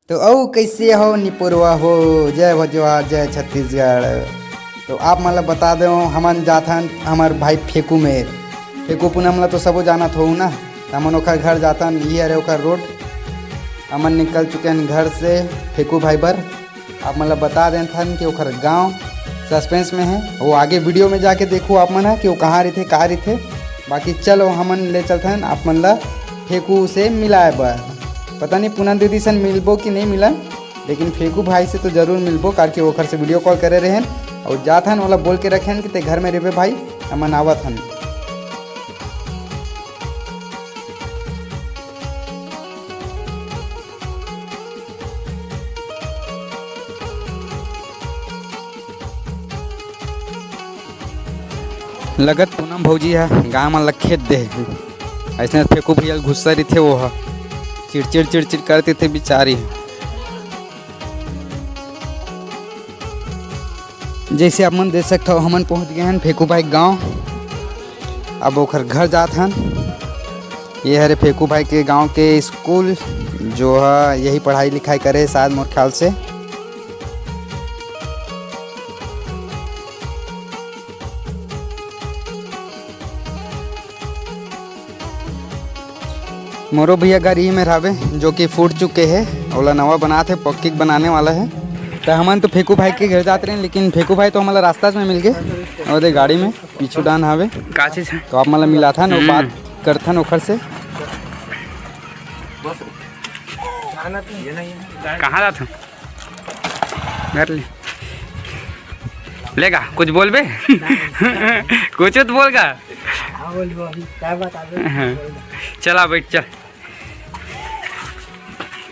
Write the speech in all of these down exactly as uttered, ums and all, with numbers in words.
तो अउ कइसे हो निपुरवा हो? जय हो जोहार, जय छत्तीसगढ़। तो आप मन ल बता देव, हमन जाथन हमर भाई फेकू मेर। फेकू पूनम ल तो सबो जानत हो ना, त हमन ओखर घर जाथन। ये हरे ओखर रोड। हमन निकल चुके हन घर से फेकू भाई बर। आप मन ल बता देथन कि ओखर गांव सस्पेंस में है, वो आगे वीडियो में जाके देखो आप मन ह कि वो कहाँ रहिथे, का रहिथे। बाकी चलो, हमन ले चलथन आप मन ल फेकू से मिलाए बर। पता नहीं पूनम दीदी सन मिलबो कि नहीं मिलन, लेकिन फेकू भाई से तो जरूर मिलबो, काबर कि ओखर से वीडियो कॉल करे रहेन। और जाथन, ओला बोल के रखेन कि ते घर में रहिबे भाई, हमन आवत हन। लगत पूनम भौजी ह गाय मन ल खेत दे हे। अइसने फेकू भैया ल गुस्सा रहिथे, वो ह चिड़चिड़ चिड़चिड़ करत रहिथे बिचारी। जइसे आप मन देख सकत हो, हमन पहुंच गए हन फेकू भाई गांव। अब ओखर घर जात हन। ये हरे फेकू भाई के गांव के स्कूल, जो ह यही पढ़ाई लिखाई करे शायद, मोर ख्याल से। मोरो भैया घर इही मेर हावे, जो कि फूट चुके हे, ओला नवा बनात हे, पक्की बनाने वाला हे। त हमन तो फेकू भाई के घर जात रहेन, लेकिन फेकू भाई तो हमला रास्ता में मिल गए, ओदे गाड़ी में पीछू डान हावे। का चीज है? तो आप मन ल मिलाथन, वो हम्म। बात करथन ओखर से। कहाँ जाथन? कर ले। लेगा, कुछ बोलबे? कुछ तो बोलगा। हाँ, बोलबो अभी, क्या बताबे? हाँ। चला बैठ, चल।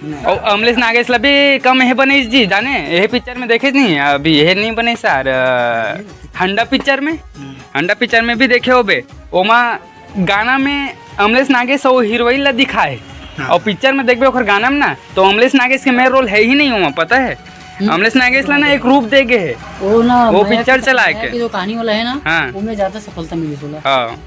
नहीं। ओ, अमलेश नागेश ला भी कम हे बनेस जी, जाने? यही पिक्चर में देखे नहीं, अभी यही नहीं बनेस यार, अ, हंडा पिक्चर में, हम्म। हंडा पिक्चर में भी देखे होबे, ओमा गाना में अमलेश नागेश अउ हीरोइन ला दिखाए, हाँ। अउ पिक्चर में देखबे ओखर गाना में ना, तो अमलेश नागेश के मेन रोल है ही नहीं ओमा, पता है? हम्म। अमलेश नागेश ला ना एक रूप दे गे हे, वो ना वो मया पिक्चर के, चला मया के। के जो कहानी वाला है ना, हाँ। वो में ज्यादा सफलता मिली बोला। हाँ।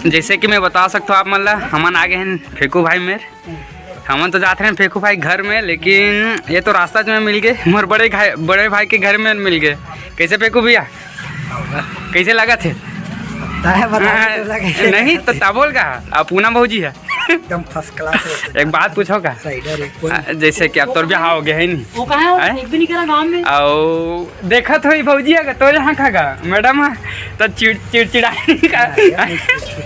जैसे कि मैं बता सकता हूँ आप मन ला, हमन आ गए हैं फेकू भाई मेर। हमन तो जात रहे फेकू भाई घर में, लेकिन ये तो रास्ता में मिल गए, मोर बड़े भाई, बड़े भाई के घर में मिल गए। कैसे फेकू भैया, कैसे लगा थे? ताहे बता दे, तोला कैसे नहीं लगा तो थे? ता बोल का, अब पूनम भौजी है। एकदम फर्स्ट क्लास है। एक बात पूछो का? राइडर है, कोई आ, जैसे कि अब तोर ब्याह हो गया है नी? वो कहाँ है? हैं? एक भी नहीं करा गाँव में। आओ, देखत होई भौजी है का, तोर यहाँ खा गा, मैडम है, तो चिड़-, चिड़चिड़ाई का। अरे, नहीं, कुछ भी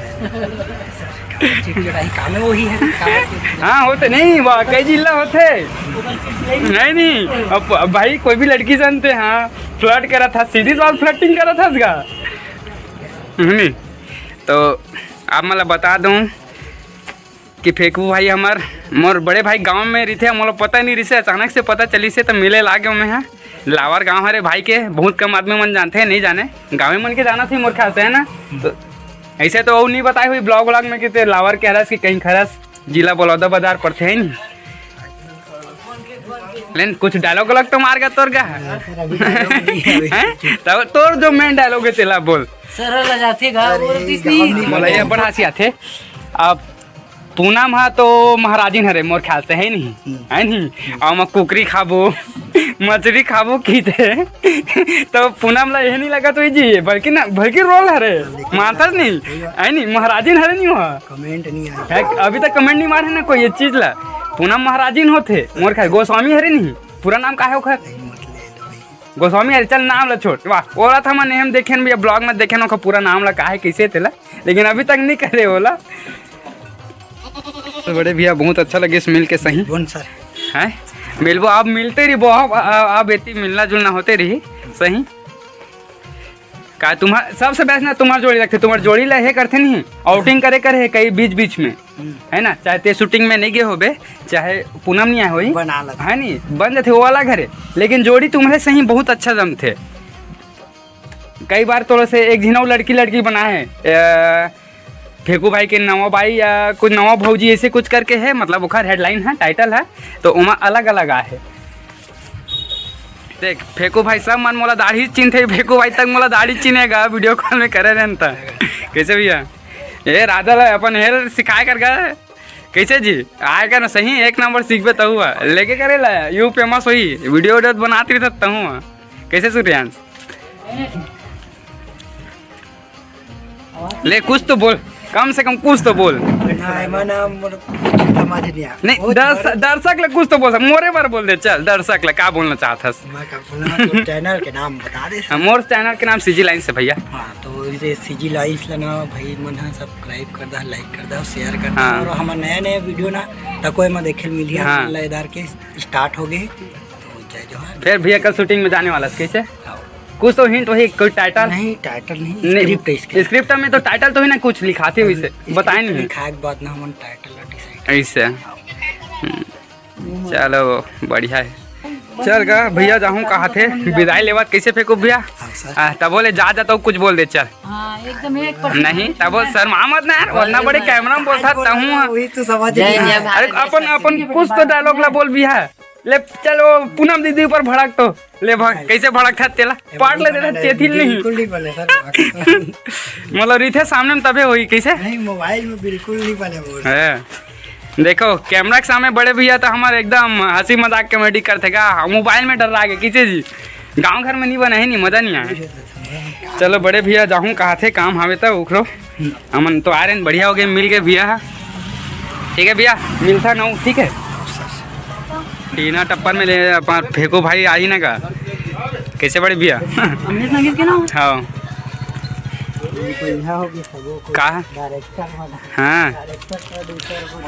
नहीं। चिड़चिड़ाई काम है, वही है, काम है। हाँ, होते नहीं, वो कई जिला होते। नहीं, नहीं, अब, अब भाई कोई भी लड़की जानते, हाँ, फ्लर्ट करा था, सीधी सवाल फ्लर्टिंग करा था इसका। नहीं, तो आप मतलब बता दूँ कि फेकू भाई हमर, मोर बड़े भाई गांव में रहिथे, मोला पता नहीं रहिसे, अचानक से पता चलिसे तो मिले लागे मैं, हाँ। लावर गांव हरे भाई के, बहुत कम आदमी मन जानथे, नहीं जाने, गाँवे मन के जानथे मोर ख्याल से, है ना? तो ऐसे तो अउ नहीं बताए हुई ब्लॉग व्लॉग में कि ते लावर के हरस कि कहीं खरस, जिला बलौदा बाजार पड़थे, है नी? लेकिन कुछ डायलॉग व्लॉग तो मार गा तोर गा। सर, अभी डायलॉग नहीं है, अभी। हैं? तब तोर जो मेन डायलॉग है तेला बोल। सर, लजाथे गा, अरे, बोलतीस गाँव नहीं। में बोला ये बड़ा हंसी आथे। अब पूनम हा तो महाराजिन हरे मोर ख्याल से, है नहीं? हम्म। है नहीं? अउ मैं कुकरी खाबो, मछली खाबो की थे। तो पूनम ला ये नहीं लगा तो जी, बल्कि ना, बल्कि रोल हरे। लेकिन मानता नहीं, है नहीं? महाराजिन हरे नहीं हुआ। कमेंट नहीं आया। है, अभी तक कमेंट नहीं मारे ना कोई ये चीज ला। पूनम महाराजिन होथे, मोर ख्याल गोस्वामी हरे नहीं, पूरा नाम का है ओखर? नहीं, मत ले लो भाई। गोस्वामी हरे, चल नाम ला छोड़। वाह, ओला था मन हम देखेन भैया, ब्लॉग में देखेन ओखर पूरा नाम ला का है, कैसे तेला, लेकिन अभी तक नहीं करे ओला। तो बड़े भैया बहुत अच्छा लगे इस मिल के सही। बोन सर। हैं? मिलबो, आप मिलते रही, बहुत, आ-, आप इतनी मिलना जुलना होते रही, सही। का तुम्हार, सबसे बेस्ट ना तुम्हार जोड़ी लगथे, तुम्हार जोड़ी ला हे करथे नहीं, आउटिंग करे करे हे कई बीच बीच में, हम्म। है ना, चाहे ते शूटिंग में नहीं गए होबे, चाहे पूनम नहीं आए होई, बना लग। है नहीं, बन जाथे वो वाला घरे, लेकिन जोड़ी तुम्हारे सही बहुत अच्छा जमथे। कई बार तोर से एक झिन अउ लड़की लड़की बना है, अ, फेकू भाई के नवा बाई या कुछ नवा भौजी ऐसे कुछ करके है, मतलब ओखर हेडलाइन है, टाइटल है, तो ओमा अलग अलग आहे। देख, फेकू भाई सब मन मोला दाढ़ी चिन्हथे, फेकू भाई तक मोला दाढ़ी चिन्हेगा, वीडियो कॉल में करे रहन त। कैसे भैया? ए, राधा ला अपन हेल सिखाए कर गा। कैसे जी? आएगा ना सही, एक नंबर सीखबे तहू ह। लेके करे ला, यू फेमस होई, वीडियो वीडियो बनात रही तहू ह। कैसे सूर्यांश? ले कुछ तो बोल, कम से कम कुछ तो बोल। नहीं, मैं ना, मोर समझ नहीं आ। नहीं, वो दर्श-, थोड़ा दर्शक ले कुछ तो बोल, मोरे बार बोल दे, चल, दर्शक ले का बोलना चाहत हस? मैं का बोलना, तो चैनल के नाम बता दे। हाँ, मोर चैनल के नाम सीजी लाइन्स है भैया। हाँ, तो इसे सीजी लाइन्स ला ना भाई मन ह सब्सक्राइब कर दा, लाइक कर दा, शेयर कर दा। हाँ। और हमारे नया नया वीडियो ना तको में देखे मिलिया, हाँ। लयदार के स्टार्ट हो गए। तो जय जोहार। फिर भैया कल शूटिंग में जाने वाला है, कैसे? हाँ। कुछ तो हिंट वही, कोई टाइटल? नहीं, टाइटल नहीं, नहीं, स्क्रिप्ट है इसके। स्क्रिप्ट में तो टाइटल तो ही ना कुछ लिखाते हुए से, स्क्रिप्ट बताए नहीं। लिखाए के बाद ना हमन टाइटल डिसाइड। ऐसे। हाँ। हम्म। चलो, बढ़िया है। चल गा भैया, जाहूँ कहा थे, विदाई लेवत कैसे फेंकू भैया? हाँ, सर। आ, तब बोले जा, जा तो कुछ बोल दे, चल। हाँ, एकदम एक percent। नहीं, तब बोल शर्मा मत ना यार, वरना बड़े कैमरा में बोलता तहूँ। वही तो समझ जय नहीं जय आया। भारत अरे अपन, जय अपन कुछ तो डायलॉग ला बोल भैया। ले चल वो पूनम दीदी ऊपर भड़क तो। ले भाई, कैसे भड़क था तेला? पाट ले देना, चेथिल नहीं। बिल्कुल नहीं बने सर। मतलब रिथे सामने में तबे होई कैसे? नहीं, मोबाइल में बिल्कुल नहीं बने वो। है। देखो, कैमरा के सामने बड़े भैया तो हमारे एकदम हंसी मजाक कॉमेडी करथे का, मोबाइल में डर लागे किसे जी। गांव घर में नहीं बना है, नहीं मजा नहीं आए। चलो बड़े भैया, जाहूँ कहा थे, काम हावे तो उखरो। हमन तो आ रहे हैं, बढ़िया हो गए, मिल गए भैया। ठीक है भैया, मिलता ना हूँ, ठीक है। टीना टप्पर में ले अपन फेंको भाई, आई ना का? कैसे बड़े भैया? अमरीश नगीच के ना? हाँ। बढ़िया हो गया सबो को। का? डायरेक्टर वाला। हाँ। डायरेक्टर, प्रोड्यूसर को।